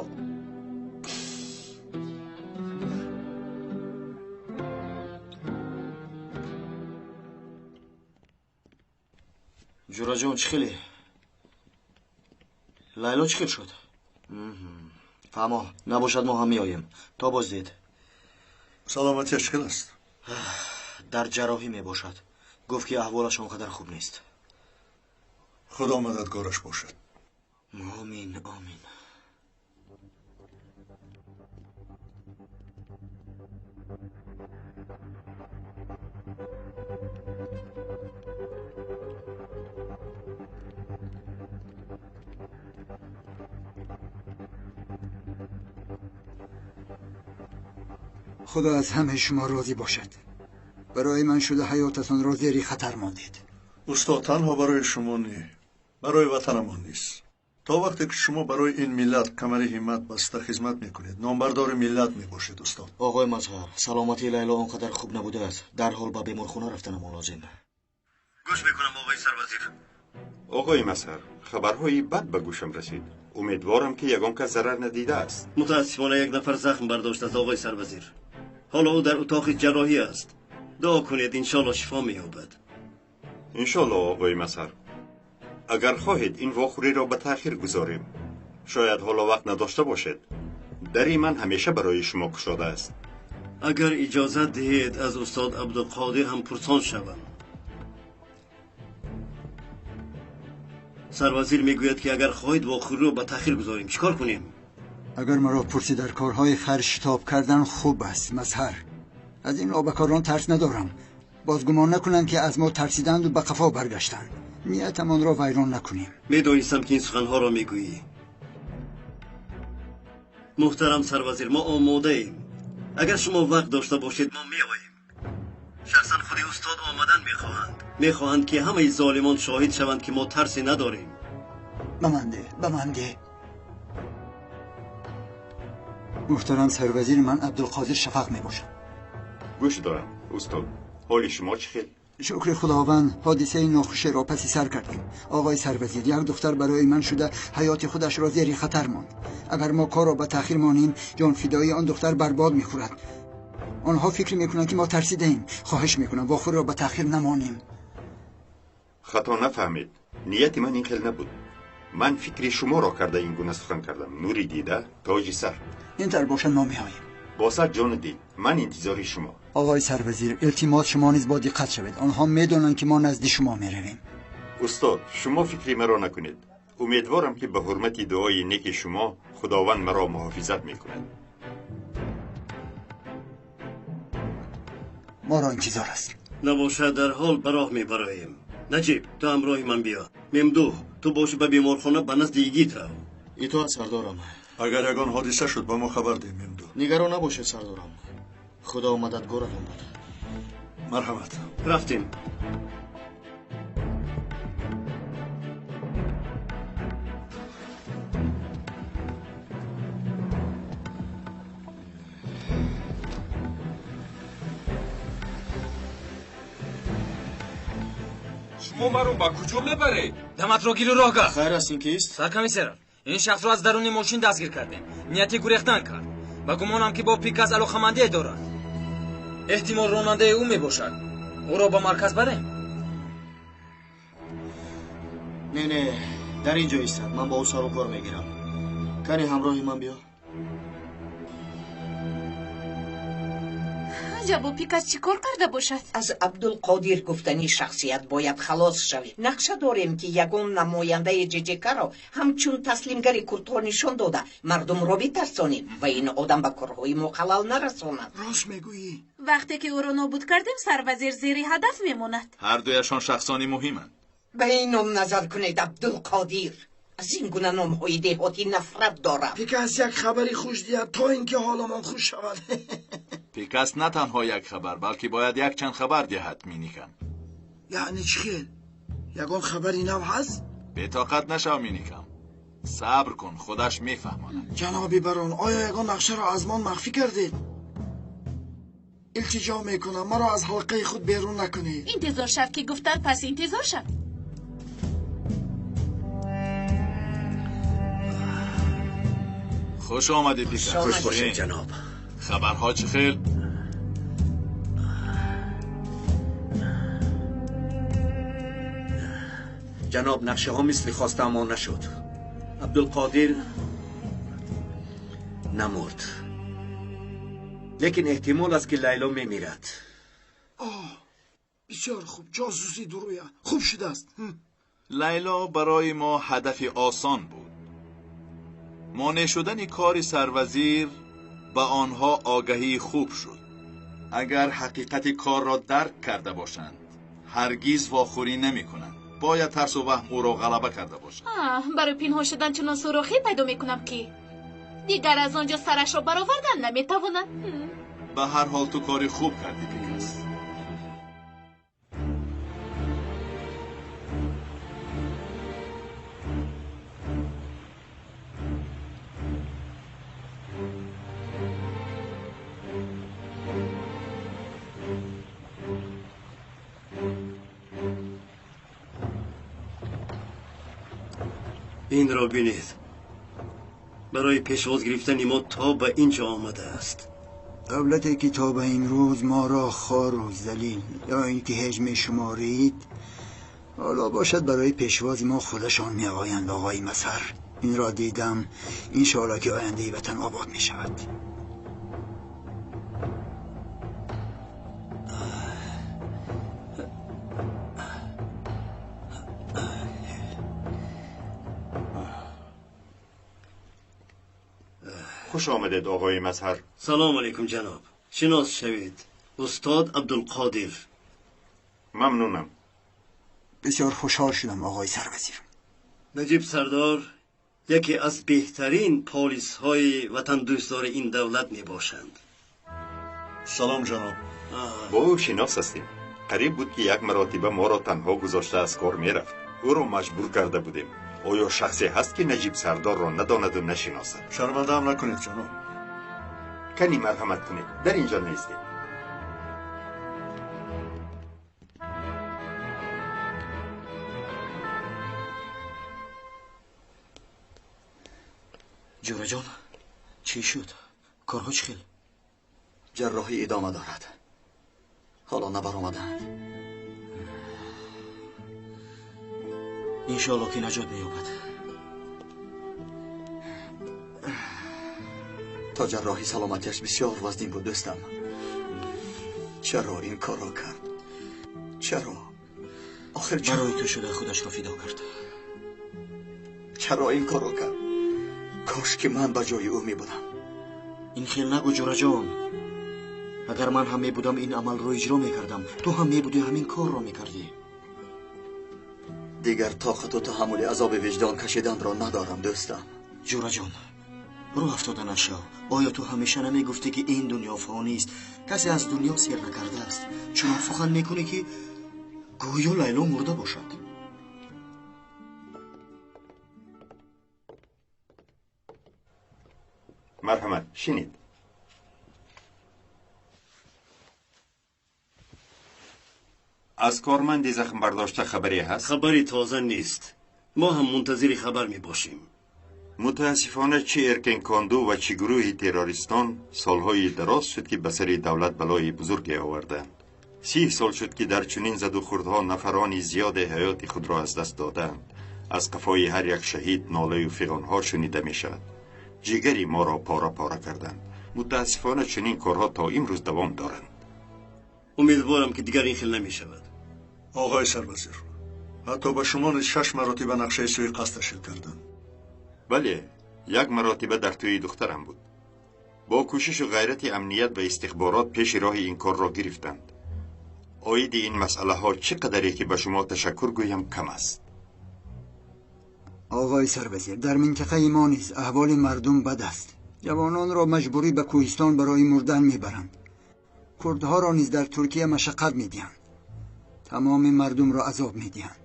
Ҷураҷон, чӣ хеле? Лайло чӣ хел шуд? Фаҳмо, набошад мо ҳам меоем. То боздид. Саломатиаш чӣ хел аст? Дар ҷарроҳӣ мебошад. Гуфт ки аҳволаш он қадар хуб нест. Худо мададгораш бошад. Омин, омин. Худо аз ҳамаи шумо розӣ бошад. Барои ман шуда ҳаётатонро зери хатар мондед. Устод, танҳо барои шумо не, барои ватанамон низ. То вақте ки шумо барои ин миллат камари ҳиммат баста хизмат мекунед, номбардори миллат мебошед, устод. Оғои Мазҳар, саломатии Лайло он қадар хуб набудааст. Дарҳол ба беморхона рафтанамон лозим. Гӯш мекунам, оғои сарвазир. Оғои Мазҳар, хабарҳои бад ба гӯшам расид. Умедворам, ки ягон кас зарар надидааст. Мутаассифона як нафар захм бардоштааст, оғои сарвазир. Ҳоло ӯ дар утоқи ҷарроҳӣ аст. Дуо кунед, иншоалло шифо меёбад. Иншоалло, оғои Мазҳар. Агар хоҳед, ин вохӯриро ба таъхир гузорем. Шояд ҳоло вақт надошта бошед. Дари ман ҳамеша барои шумо кушода аст. Агар иҷозат диҳед, аз устод Абдуқодир ҳам пурсон шавам. Сарвазир мегӯяд, ки агар хоҳед вохӯриро ба таъхир гузорем, чӣ кор кунем? Агар маро пурсӣ, дар корҳои хайр шитоб кардан хуб аст, Мазҳар. Аз ин обакорон тарс надорам. Боз гумон накунанд, ки аз мо тарсиданду ба қафо баргаштанд. Ниятамонро вайрон накунем. Медонистам, ки ин суханҳоро мегӯӣ. Муҳтарам сарвазир, мо омодаем. Агар шумо вақт дошта бошед, мо меоем. Шахсан худи устод омадан мехоҳанд. Мехоҳанд, ки ҳамаи золимон шоҳид шаванд, ки мо тарсе надорем. Ба ман деҳ, ба ман деҳ. Муҳтарам сарвазир, ман Абдулқодир Шафақ мебошам. Гӯш дорам, устод. Ҳоли шумо чӣ хел? Шукри Худованд, ҳодисаи нохушеро паси сар кардем. Оғои сарвазир, як духтар барои ман шуда ҳаёти худашро зери хатар монд. Агар мо корро ба таъхир монем, ҷонфидоии он духтар барбод мехӯрад. Онҳо фикр мекунанд, ки мо тарсидаем. Хоҳиш мекунам, вохӯриро ба таъхир намонем. Хато нафаҳмед, нияти ман ин хел набуд. Ман фикри шуморо карда ин гуна сухан кардам. Нури дида, тоҷи сар. Ин тар бошад, мо меоем. Бо сад ҷону дил, ман интизори шумо. Оғои сарвазир, илтимос, шумо низ бо диққат шавед. Онҳо медонанд, ки мо назди шумо меравем. Устод, шумо фикри маро накунед. Умедворам, ки ба ҳурмати дуои неки шумо Худованд маро муҳофизат мекунад. Моро интизор аст. Набошад, дарҳол ба роҳ мебароем. Наҷиб, ту ҳамроҳи ман биё. Мемдуҳ, ту боши ба беморхона ба назди Йигит рав. Итоат, сардорам. Агар ягон ҳодиса шуд, ба мо хабар деҳ, Мемдуҳ. Нигарон набошед, сардорам. Худо мададгоратон бод. Марҳамат. Рафтем. Шумо маро ба куҷо мебаред? Даматро гиру роҳ гафт. Хайр аст, ин кист? Саркомиссар, ин шахсро аз даруни мошин дастгир кардем. Нияти гурехтан кард. Ба гумонам, ки бо Пикас алоқамандие дорад. Эҳтимол ронандаи ӯ мебошад. Ӯро ба марказ барем? Не, не, дар ин ҷо истад. Ман бо ӯ сару кор мегирам. Кани ҳамроҳи ман биё. Аҷабо, Пикас чӣ кор карда бошад? Аз Абдулқодир гуфтани шахсият бояд халос шавем. Нақша дорем, ки ягон намояндаи ҶҶК-ро ҳамчун таслимгари курдҳо нишон дода, мардумро битарсонем ва ин одам ба корҳои мо халал нарасонад. Рост мегӯӣ. Вақте ки ӯро нобуд кардем, сарвазир зери ҳадаф мемонад. Ҳар дуяшон шахсони муҳиманд. Ба ин ном назар кунед, Абдулқодир. Аз ин гуна номҳои деҳотӣ нафрат дорам. Пикас як хабари хуш диҳад, то ин ки ҳоламон хуш шавад. Пикас на танҳо як хабар, балки бояд якчанд хабар диҳад, Миникам. Яъне чӣ хел? Ягон хабари нав ҳаст? Бетоқат нашав, Миникам. Сабр кун, худаш мефаҳмонад. Ҷаноби барон, оё ягон нақшаро аз мон махфӣ кардед? Илтиҷо мекунам, маро аз ҳалқаи худ берун накунед. Интизор шав, ки гуфтанд, пас интизор шав. Хуш омадед, Пикас. Хуш бошед, ҷаноб. Хабарҳо чӣ хел? Ҷаноб, нақшаҳо мисли хостаамон нашуд. Абдулқодир намурд, лекин эҳтимол аст, ки Лайло мемирад. Оҳ, бисёр хуб. Ҷосусӣ дуруя хуб шудааст. لیلا برای ما هدف آسان بود. مانع شدن کار سروزیر به آنها آگهی خوب شد. اگر حقیقت کار را درک کرده باشند هرگز واخوری نمی کنند. باید ترس و وهم او را غلبه کرده باشند. برای پنهان شدن چنان سوراخی پیدا می کنم که دیگر از آنجا سرش را برآوردن نمی تواند. به هر حال تو کاری خوب کردی پیکس. این را بینید. برای پیشواز گرفتن ما تا به اینجا آمده است. دولتی که تا به این روز ما را خوار و ذلیل یا اینکه هجمه شمارید، حالا باشد برای پیشواز ما خودشان می آیند. آقای مظهر، این را دیدم. انشاءالله که آینده وطن آباد می شود. خوش آمدید آقای مظهر. سلام علیکم جناب. شناس شوید، استاد عبدالقادر. ممنونم. بسیار خوشحال شدم آقای سروزیر. نجیب سردار یکی از بهترین پلیس های وطن دوستدار این دولت می باشند. سلام جناب. با او شناس هستیم. قریب بود که یک مراتبه ما را تنها گذاشته از کار می رفت. او را مجبور کرده بودیم. آیا شخصی هست که نجیب سردار را نداند و نشناسد؟ شرمنده هم نکنید جناب. کنی مرحمت کنید، در اینجا نیستید. جورا جان، چی شد؟ کارها چی خیل؟ جراحی ادامه دارد. حالا نبرآمدند. انشاءالله که نجات می‌یابد. تا جراحی سلامتیش بسیار وزنین بود دوستم. چرا این کار را کرد؟ چرا؟ آخر چرا؟ برای تو شده خودش را فدا کرد. چرا این کار را کرد؟ کاش که من به جای او می بودم. این خیل نگو جورا جان. اگر من هم می بودم این عمل را اجرا می کردم. تو هم می بودی همین کار را می کردی. دیگر طاقت و تحمل عذاب وجدان کشیدن را ندارم دوستم. جورا جان، رو افتاده نشو. آیا تو همیشه نمی گفتی که این دنیا فانی است؟ کسی از دنیا سیر نکرده است. چنان سخن میکنی که گویا لیلا مرده باشد. مرحمت شنید. از کارمند زخم برداشته خبری هست؟ خبری تازه نیست. ما هم منتظر خبر می باشیم. متاسفانه چه ارکن کاندو و چه گروه تروریستان سالهای دراز شد که به سر دولت بلای بزرگی آوردند. 30 سال شد که در چنین زد و خوردها نفرانی زیاد حیات خود را از دست دادند. از قفای هر یک شهید ناله و فغانها شنیده می شود. جگری ما را پاره پاره کردند. متاسفانه چنین کارها تا امروز دوام دارند. امیدوارم که دیگر این خیل نمی شود. آقای سروزیر، حتی به شما نیز 6 مراتبه نقشه سوی قصد تشکیل کردند. بله، یک مراتبه در توی دخترم بود. با کوشش و غیرت امنیت و استخبارات پیش راه این کار را گرفتند. عاید این مسئله ها چقدری که به شما تشکر گویم کم است. آقای سروزیر، در منطقه ما نیز احوال مردم بد است. جوانان را مجبوری به کوهستان برای مردن میبرند. کردها را نیز در ترکیه مشقت میدهند. تمام مردم را عذاب میدهند.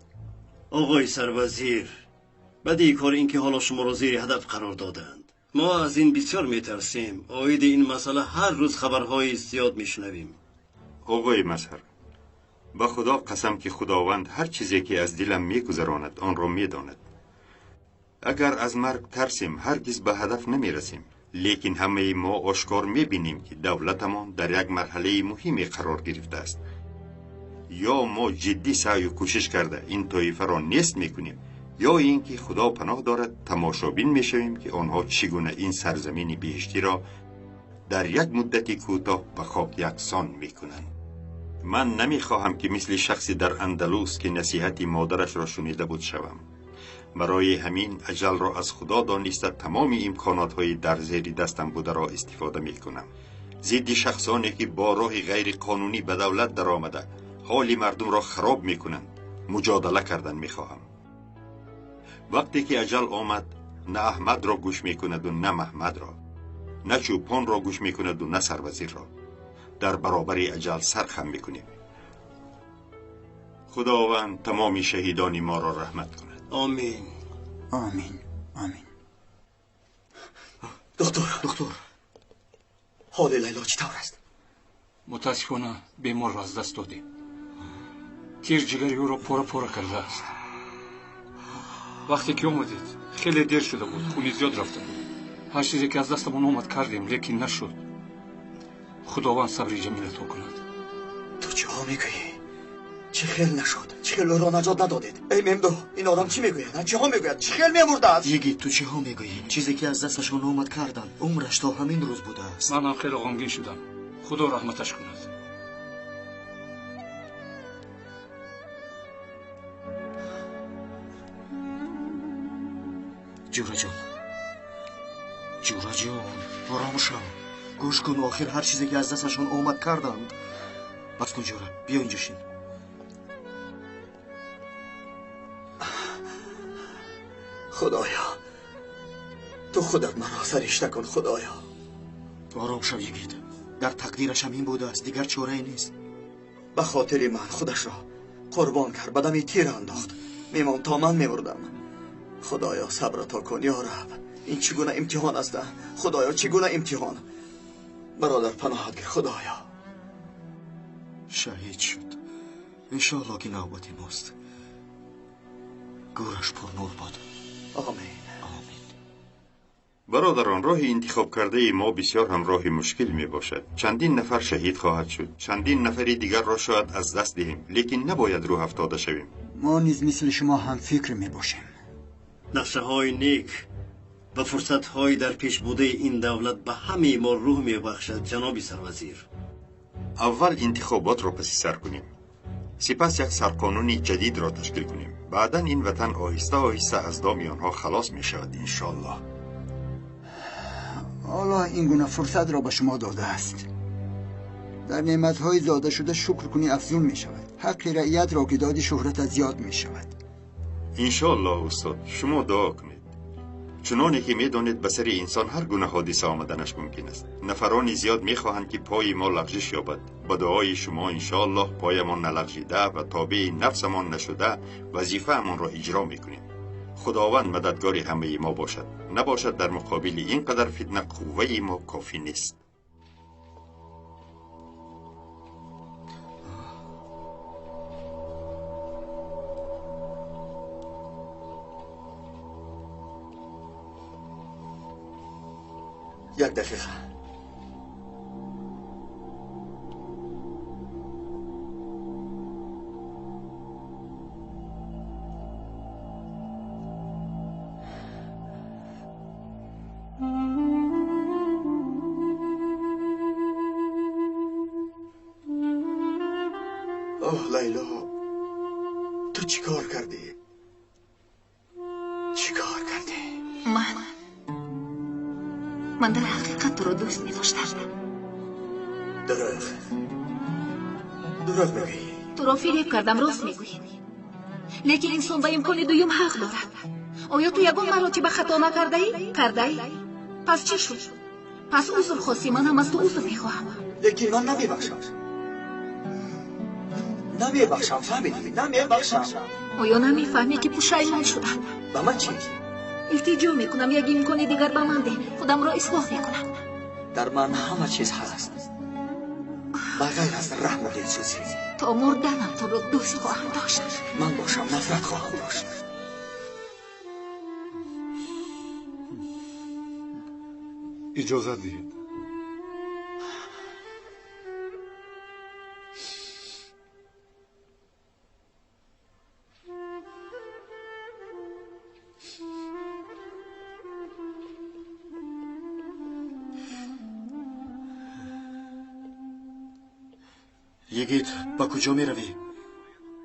آقای سروزیر، بدی کار این که حالا شما را زیر هدف قرار دادند. ما از این بسیار میترسیم. عاید این مسئله هر روز خبرهای زیاد میشنویم. آقای مظهر، به خدا قسم که خداوند هر چیزی که از دلم میگذراند آن را میداند. اگر از مرگ ترسیم هرگز به هدف نمیرسیم. لیکن همه ما آشکار میبینیم که دولتمان در یک مرحله مهمی قرار گرفته است. یا ما جدی سعی و کوشش کرده این طایفه را نیست میکنیم، یا اینکه خدا پناه دارد تماشابین میشویم که آنها چگونه این سرزمین بهشتی را در یک مدت کوتاه به خاک یکسان میکنند. Ман намехоҳам ки мисли шахсе дар Андалус ки насиҳати модарашро шунида буд шавам. Барои ҳамин аҷалро аз Худо дониста тамоми имконотҳои дар зери дастам бударо истифода мекунам. Зидди шахсоне ки бо роҳи ғайриқонунӣ ба давлат даромада ҳоли мардумро хароб мекунанд муҷодала кардан мехоҳам. Вақте ки аҷал омад, на Аҳмадро гӯш мекунаду на Маҳмадро, на чӯпонро гӯш мекунаду на сарвазирро. Дар баробари аҷал сар хам мекунем. Худованд тамоми шаҳидони моро раҳмат кунад. Омин. Омин. Омин. Доктор, доктор, ҳоли Лайло чӣ тавр аст? Мутаассифона беморро аз даст додем. Тир ҷигари ӯро пора-пора кардааст. Вақте ки омадед, хеле дер шуда буд, хуни зиёд рафта буд. Ҳар чизе ки аз дастамон омад кардем, лекин нашуд. Худованд сабри ҷамил ато кунад. Ту чиҳо мегӯӣ? Чӣ хел нашуд? Чӣ хел ӯро наҷот надодед? Эй Мемдо, ин одам чӣ мегӯяд? Чиҳо мегӯяд? Чӣ хел мемурдааст? Йигит, ту чиҳо мегӯӣ? Чизе ки аз дасташон омад карданд. Умраш то ҳамин рӯз будааст. Ман ҳам хеле ғамгин шудам. Худо раҳматаш кунад. Ҷӯраҷон, Ҷӯраҷон, ором шав. Гӯш кун, охир ҳар чизе ки аз дасташон омад карданд. Бас кун Ҷӯра, биё инҷо шин. Худоё, ту худат маро саришта кун, Худоё. Ором шав йигит. Дар тақдираш ҳам ин будааст, дигар чорае нест. Ба хотири ман худашро қурбон кард, ба дами тир андохт. Мемон то ман мемурдам. Худоё, сабр ато кун, ё Раб. Ин чӣ гуна имтиҳон аст? Худоё, чӣ гуна имтиҳон? Бародар, паноҳат гир, Худоё. Шаҳид шуд. Иншоалло ки навбати мост. Гӯраш пурнур бод. Омин. Омин. Бародарон, роҳи интихоб кардаи мо бисёр ҳам роҳи мушкил мебошад. Чандин нафар шаҳид хоҳад шуд, чандин нафари дигарро шояд аз даст диҳем, лекин набояд рӯҳ афтода шавем. Мо низ мисли шумо ҳамфикр мебошем. Нақшаҳои нек ва фурсатҳои дар пеш будаи ин давлат ба ҳамаи мо рӯҳ мебахшад, ҷаноби сарвазир. Аввал интихоботро паси сар кунем, сипас як сарқонуни ҷадидро ташкил кунем. Баъдан ин ватан оҳиста оҳиста аз доми онҳо халос мешавад, иншоаллоҳ. Аллоҳ ин гуна фурсатро ба шумо додааст. Дар неъматҳои дода шуда шукр кунӣ афзун мешавад. Ҳаққи раиятро ки додӣ шӯҳратат зиёд мешавад. Иншоаллоҳ устод, шумо дуо кунед. Чуноне ки медонед, ба сари инсон ҳар гуна ҳодиса омаданаш мумкин аст. Нафарони зиёд мехоҳанд ки пои мо лағжиш ёбад. Ба дуои шумо иншоаллоҳ поямон налағжида ва тобеи нафсамон нашуда вазифаамонро иҷро мекунем. Худованд мададгори ҳамаи мо бошад. Набошад дар муқобили ин қадар фитна қувваи мо кофӣ нест. Як дақиқа. Оҳ Лайло, ту чӣ кор кардӣ? Чӣ кор кардӣ? Ман дар ҳақиқат туро дӯст медоштам. Дурӯғ. Дурӯғ мегӯӣ. Туро фиреб кардам, рост мегӯӣ. Лекин инсон ба имкони дуюм ҳақ дорад. Оё ту ягон маротиба хато накардаӣ? Кардаӣ? Пас чӣ шуд? Пас узр хостӣ, ман ҳам аз ту узр мехоҳам. Лекин ман намебахшам. Намебахшам, фаҳмидӣ? Намебахшам. Оё намефаҳмӣ ки пушаймон шудам? Ба ман чӣ? Илтиҷо мекунам, як имкони дигар ба ман деҳ. Худамро ислоҳ мекунам. Дар ман ҳама чиз ҳаст, ба ғайр аз раҳму дилсӯзӣ. То мурданам туро дӯст хоҳам дошт. Ман бошам нафрат хоҳам дошт. Иҷозат диҳед. Йигит, ба куҷо меравӣ?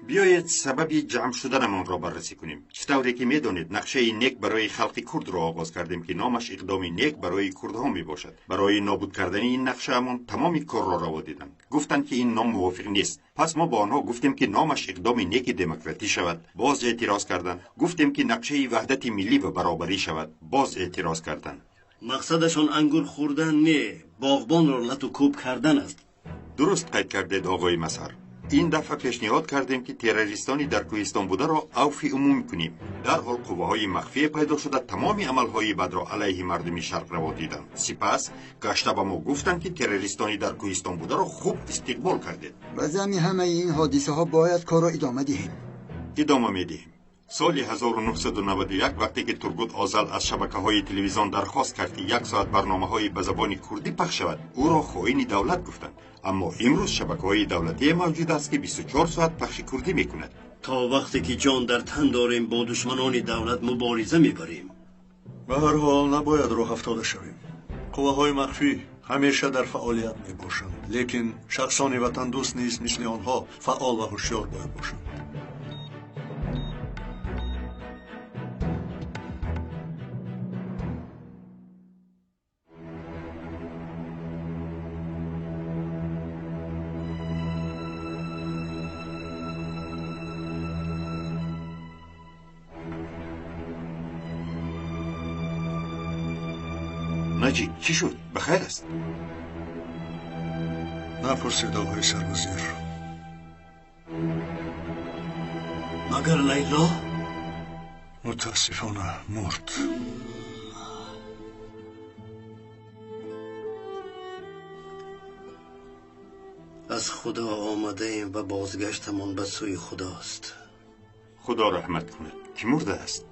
Биёед сабаби ҷамъ шуданамонро баррасӣ кунем. Чӣ тавре ки медонед, нақшаи нек барои халқи курдро оғоз кардем, ки номаш иқдоми нек барои курдҳо мебошад. Барои нобуд кардани ин нақшаамон тамоми корро раво диданд. Гуфтанд, ки ин ном мувофиқ нест. Пас мо ба онҳо гуфтем, ки номаш иқдоми неки демократӣ шавад. Боз эътироз карданд. Гуфтем, ки нақшаи ваҳдати миллӣ ва баробарӣ шавад. Боз эътироз карданд. Мақсадашон ангур хӯрдан не, боғбонро лату кӯб кардан аст. Дуруст қайд кардед, оғои Мазҳар. Ин дафъа пешниҳод кардем, ки террористони дар кӯҳистон бударо авфи умумӣ кунем. Дарҳол қувваҳои махфие пайдо шуда тамоми амалҳои бадро алайҳи мардуми шарқ раво диданд. Сипас гашта ба мо гуфтанд, ки террористони дар кӯҳистон бударо хуб истиқбол кардед. Ба замми ҳамаи ин ҳодисаҳо бояд корро идома диҳем. Идома медиҳем. Соли 1991 вақте ки Тургут Озал аз шабакаҳои телевизион дархост кард, ки як соат барномаҳои ба забони курдӣ пахш шавад, ӯро хоини давлат гуфтанд. Аммо имрӯз шабакаҳои давлатие мавҷуд аст, ки 24 соат пахши курдӣ мекунад. То вақте ки ҷон дар тан дорем, бо душманони давлат мубориза мебарем. Ба ҳар ҳол набояд роҳ афтода шавем. Қувваҳои махфӣ ҳамеша дар фаъолият мебошанд, лекин шахсони ватандӯст низ мисли онҳо фаъол ва ҳушёр бояд бошанд. Наҷиб, чӣ шуд? Ба хайр аст? Напурсед, оғои сарвазир. Магар Лайло? Мутаассифона мурд. Аз Худо омадаем ва бозгаштамон ба сӯи Худост. Худо раҳмат кунад. Кӣ мурдааст?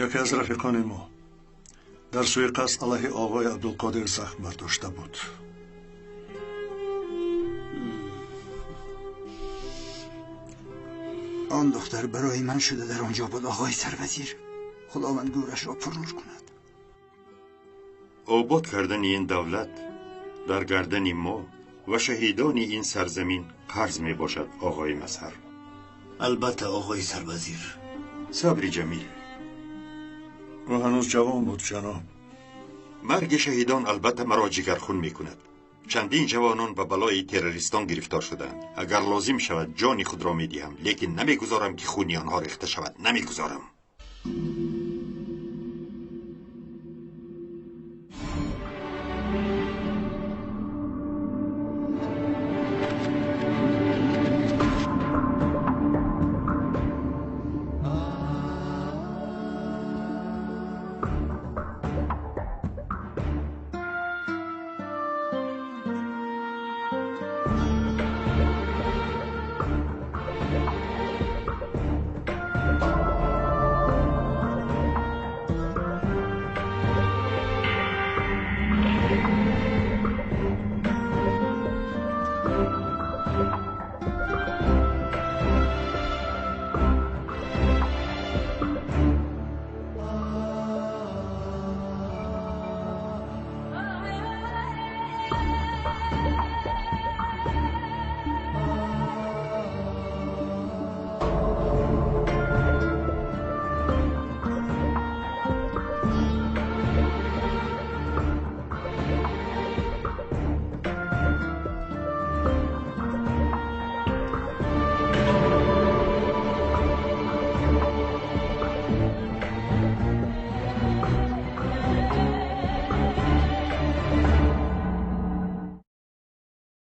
Яке аз рафиқони мо дар суиқасд алайҳи оғои Абдулқодир захм бардошта буд. Он духтар барои ман шуда дар он ҷо буд, оғои сарвазир. Худованд гӯрашро пурнур кунад. Обод кардани ин давлат дар гардани мо ва шаҳидони ин сарзамин қарз мебошад, оғои Мазҳар. Албатта, оғои сарвазир. Сабри ҷамил. Ӯ ҳанӯз ҷавон буд, ҷаноб. Марги шаҳидон албатта маро ҷигархун мекунад. Чандин ҷавонон ба балои террористон гирифтор шуданд. Агар лозим шавад, ҷони худро медиҳам, лекин намегузорам, ки хуни онҳо рехта шавад. Намегузорам.